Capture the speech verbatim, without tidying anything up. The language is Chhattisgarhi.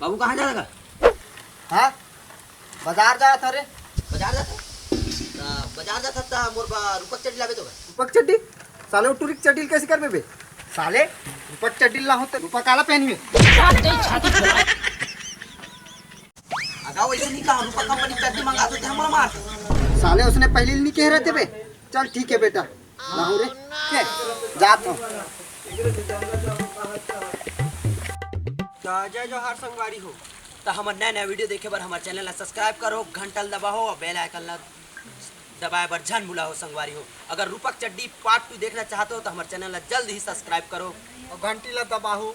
बाबू, कहाँ जात हस? हाँ, बाजार जात हँव रे। बाजार जात हस? त बाजार जात हस त मोर बर रूपा के चड्डी लाबे तो का? रूपा के चड्डी? साले, वो टुरी के चड्डी ल कइसे करबे बे? साले, रूपा के चड्डी लाहूँ त रूपा काला पहनबे? अगा, वइसे नइ कहँव, रूपा कंपनी के चड्डी मंगात होते, हमला मार। साले, उसने पहिली नइ कहे रहते बे। चल ठीक हे बेटा, लाहूँ रे। के, जात हँव। त जय जोहार संगवारी हो। त हमर नया नया video देखे बर हमर channel ला subscribe करव, घंटा ला दबाव अउ bell icon ला दबाय बर झन भुलाव संगवारी हो। अगर रूपा के चड्डी part two देखना चाहत हव त हमर channel ला जल्द ही subscribe करव अउ घंटी ला दबाव।